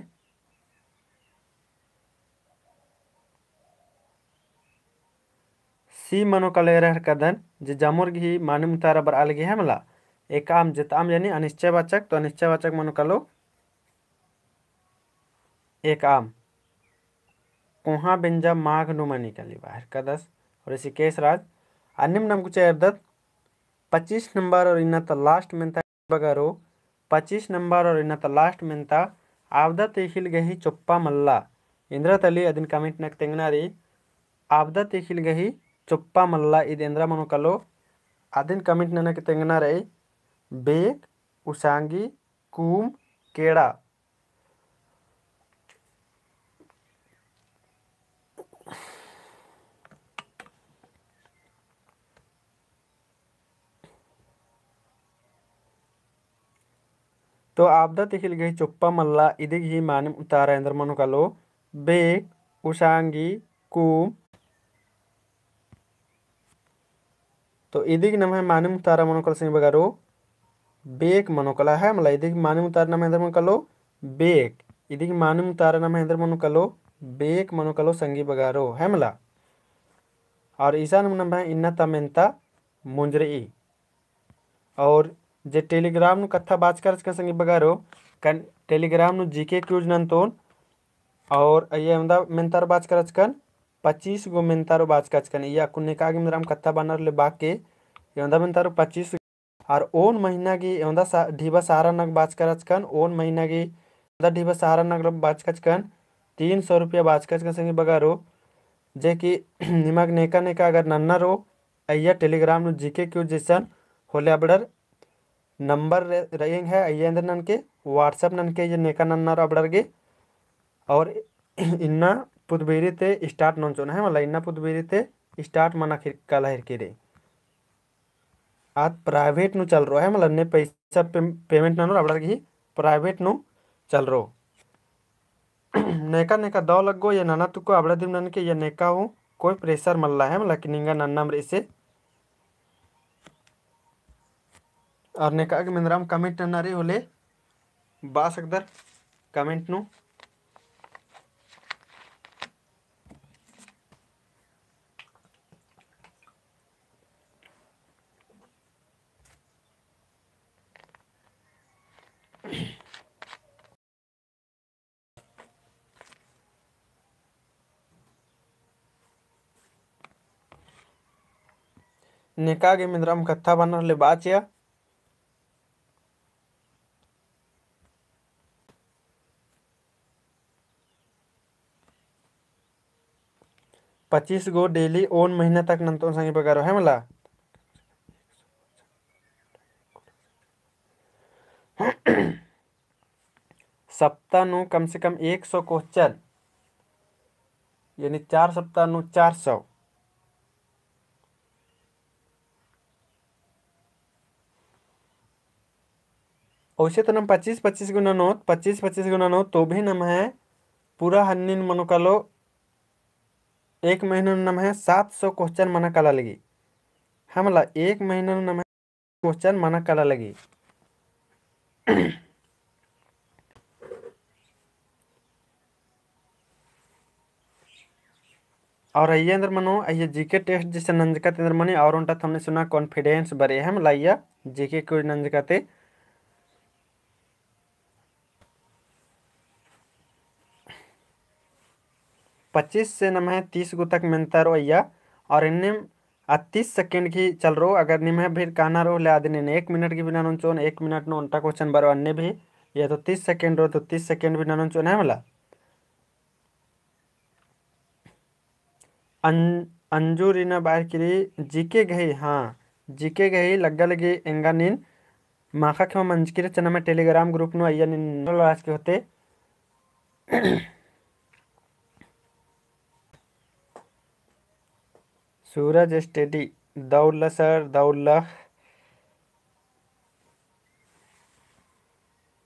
सी मनो कालो एरा हरकदन, जे जमुर गी ही मानिम उतारा बरआ लगी, है मला, एकअम, जेताम यानी अनिश्चयवाचक, तो अनिश्चयवाचक मनो कालो एकअम। कोहाँ बेंजा माघ नू मनी काली बाहर कदस, और इसी केस राज। अन्नेम नम कुछ एरदत पच्चीस नंबर और इन्ना ता last मेन्ता बगारो, पच्चीस नंबर और इन्ना ता last मेन्ता, आबदा तिखिल गही चोप्पा मल्ला। एन्दरा तली अदिन comment ननके तेंगना रई, आबदा तिखिल गही चोप्पा मल्ला ईद एन्दरा मनो कालो, अदिन comment ननके तेंगना रई, बेक, उसांगी, कूम, केड़ा। तो आबदा तिखिल गही चोप्पा मल्ला, इदी गही मानिम उतारा एन्दरा मनो कालो, बेक, उसांगी, कूम। तो इदी गी नम्है मानिम उतारा मनो कालो संगी बगारो, बेक मनो कालो, है मला, इदी गी मानिम उतारा नम्है एन्दरा मनो कालो, बेक। इदी गी मानिम उतारा नम्है एन्दरा मनो कालो, बेक मनो कालो संगी बगारो, है मला। और इसन नम्है इन्ना ता मेन्ता मुंजरई। और जे Telegram नू कत्था बाचका रहचकन संगी बगारो, कन Telegram नू GK quiz नन्तोन, और अइय्या एवंदा मेन्तारो बाचका रहचकन, पच्चीस गो मेन्तारो बाचका रहचकन। इय्या अक्कुन नेका गे मेन्दराम कत्था बअनर ले बाके, एवंदा मेन्तारो पच्चीस, और ओन महीना गे एवंदा सा-, ढिबा सहारा नग बाचका रहचकन, ओन महीना गे एवंदा ढिबा सहारा नग बाचका रहचकन, तीन सौ रुपया बाचका रहचकन संगी बगारो, जे कि निमग नेका नेका अगर नन्ना रओ, अइय्या Telegram नू GK quiz इसन होले अबड़र number रे-, रई एंग्है, अइय्या एन्देर ननके, WhatsApp ननके, अइय्या नेका नन्ना रओ अबड़र गे। और इन्ना पुदबिरी ते start नोन चोना है, मला इन्ना पुदबिरी ते start मना खिर-, काला हिरकी रई। आद private नू चल रओ है, मला ने पैसा पे-, payment ननोर अबड़र गही private नू चल रओ। नेका नेका दव लग्गो या नना तुक्को अबड़ा दिम ननके या नेका हूँ कोई pressure मल्ला है, मला कि निंगा नन्नम रई से। और नेका गे मेन्दराम comment नन्ना रई होले बआ सकदर comment नू। नेका गे एन्दरम कत्था बअनर ले बाचिया। पच्चीस गो daily ओन महीना तक नन्तोन संगी बगरो है मला। सप्ताह नू कम से कम एक सौ question, यानी चार सप्ताह नू चार सौ। ओइसे तो नम पच्चीस पच्चीस गो ननोत, पच्चीस पच्चीस गो ननोत, तो भी नम्है पूरा हन्निन मनो कालो एक महीना नू नम्है सात सौ question मना काला लगी। है मला, एक महीना नू नम्है question मना काला लगी। और अइय्या एन्दर मनो, अइय्या GK test जैसे नंजका ती एन्दर मनी, और ओन्टा थमने सुना confidence बरे है मला अइय्या GK quiz नंजका ती। पच्चीस से नम्है तीस गो तक मेन्ता रओ अइय्या, और इन्नेम आ तीस second की चल रओ। अगर निम्है भी कहना रओ ले आदिन एक मिनट की भी ननोन चिओन, एक मिनट नू ओन्टा question बरओ अन्ने भी, या तो तीस second रओ तो तीस second भी ननोन चिओन है मला। अन-, अंजू रीना बार किरी GK गही, हाँ, GK गही लग्गा लगी एंगा नीन माखा खेमा मंजकी रहचा नम्है Telegram group नू अइय्या नीन लास के होते। सूरज study दौला sir, दौला।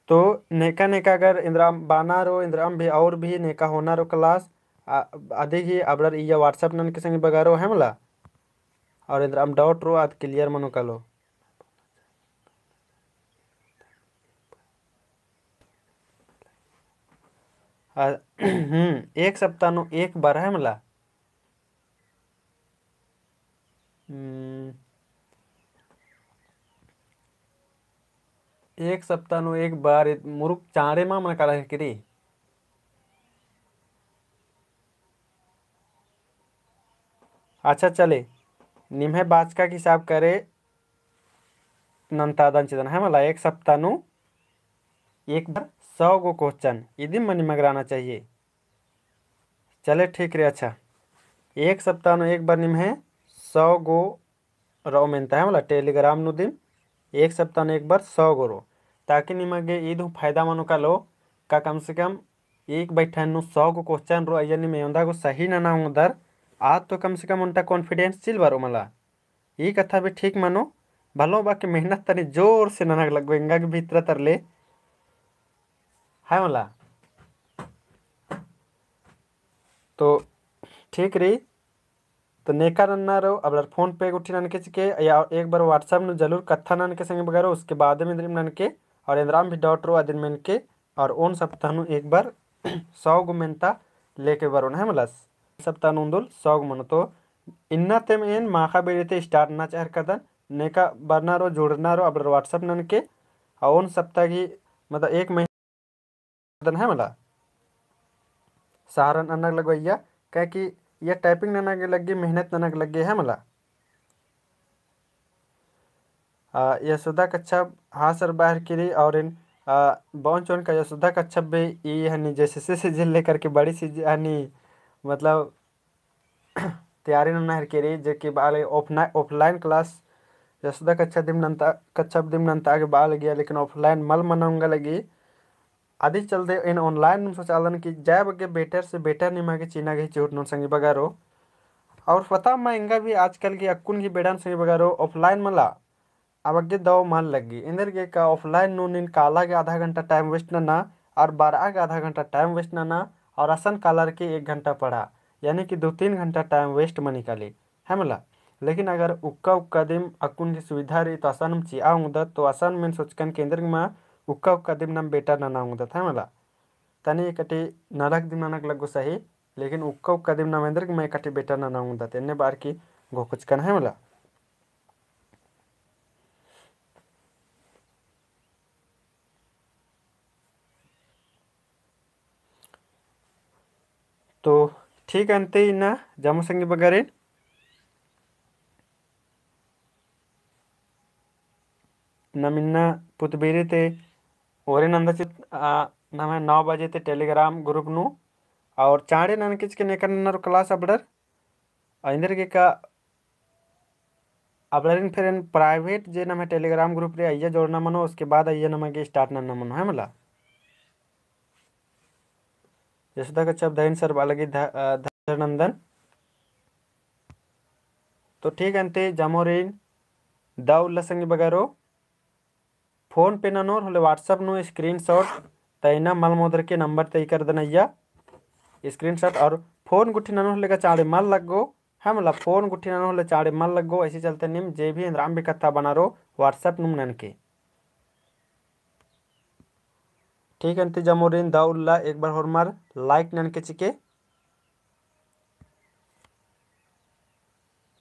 तो नेका नेका अगर एन्दरम बअना रओ, एन्दरम भी और भी नेका होना रओ class, आ, अदी गही अबड़र इय्या WhatsApp ननके संगी बगरो है मला। और एन्दरम doubt रओ आद clear मनो कालो। आ, हम्म, एक सप्ताह नू एक बार है मला। हम्म, एक सप्ताह नू एक बार इत-, मुरुक चाँड़े मा मना काला है किरी। अच्छा चले, निम्है बाचका के हिसाब करे नन्तादन चिदन है मला, एक सप्ताह नू एक बार सौ गो question इदिम मनी मगराना चाहिए। चले ठीक रई, अच्छा, एक सप्ताह नू एक बार निम्है सौ गो रओ मेन्ता है मला, Telegram नू दिम एक सप्ताह नू एक बार सौ गो रओ, ताकि निमा गे ईद हूँ फायदा मनो कालो, का कम से कम एक बैठन नू सौ गो question रओ, अइय्या निम एवंदा गो सही नना ओंगदर, आद तो कम से कम ओन्टा confidence चिल बरओ मला। ई कत्था भी ठीक मनो, भलो बाकी मेहनत तनी जोर से ननक लगो एंगा गे भितरा तरले, है मला। तो ठीक रई, तो नेका नन्ना रओ, अबड़र PhonePe गुट्ठी ननके चिके, या एक बार WhatsApp नू जरूर कत्था ननके संगी बगरो, उसके बाद में एन्दरिम ननके, और एन्दराम भी doubt रओ अदिन मेनके, और ओन सप्ताह नू एक बार सौ गो मेन्ता लेके बरओन है मला। सप्ताह नू उन्दुल सौ गो मनो तो इन्ना तेम एन माखा बेड़े ते start नना चाहर कदन, नेका बरना रओ, जुड़ना रओ, अबड़र WhatsApp ननके, और ओन सप्ताह की, मतलब, एक महीना दन है मला। सहारन ननक लगो अइय्या, काहे कि या typing ननक लग्गी, मेहनत ननक लग्गी है मला। आ, यशोदा कच्छप, हाँ sir, बाहर किरी और इन, आ, बौन चोन का यशोदा कच्छप भी ई हनी JSSC से लेकर के बड़ी चीज हनी, मतलब, तैयारी नना हेरकी रई, जे कि बाल offline, offline class यशोदा कच्छप दिम नन्ता, कच्छप दिम नन्ता आगे बाल गया, लेकिन offline मल मना ओंगा लगी। अदी चलते एन online नू सोचालन कि जाय बग्गे better से better निमा गे चिना गे चिहुट नोन संगी बगरो। और पता मा एंगा भी आजकल की अक्कुन की बेड़ान संगी बगरो offline मला आ बग्गे दव मल लग्गी। एन्देरगे का offline नू नीन काला गे आधा घंटा time waste नना और बरआ गे आधा घंटा time waste नना और असन कालर के एक घंटा पढ़ा, यानी कि दो तीन घंटा time waste मनी काली, है मला। लेकिन अगर उक्का उक्का दिम अक्कुन की सुविधा रई तो असन चिआ ओंगदत, तो असन मेन सोचकन के एन्देरगे मा उक्का उक्का दिम नम better नना ओंगदत, है मला। तनी एकटी नलख दिम ननक लग्गो सही, लेकिन उक्का उक्का दिम नम एन्देरगे मा एकटी better नना ओंगदत, एन्ने बार की घोकुचकन, है मला। तो ठीक अन्ते इन्ना जम्मो संगी बगरेन। नम इन्ना पुतबीरी ते ओरे नंदा चित, आ, नम्है नौ बजे ते Telegram group नू और चाँड़े ननके चिके नेकर नन्नर class अबड़र। अइंदर गे का अबड़रिन फिर एन private जे नम्है Telegram group रई अइय्या जोड़ना मनो, उसके बाद अइय्या नमा गे start नन्ना मनो है मला। जैसे तक अच्छा धैन सर बालगी ध-, अ, धैन नंदन। तो ठीक अन्ते जमोरिन दव उल्ला संगी बगरो। PhonePe ननोर होले WhatsApp नू screenshot तैना मल मोदर के number तय कर दनैया screenshot और phone गुट्ठी ननोर होले का चाँड़े मल लग्गो, है मला phone गुट्ठी ननोर होले चाँड़े मल लग्गो। ऐसे चलते निम जे भी एन्दराम भी कत्था बनारो WhatsApp नुम ननके। ठीक अन्ते जमोरिन दव उल्ला एक बार होरमर like ननके चिके।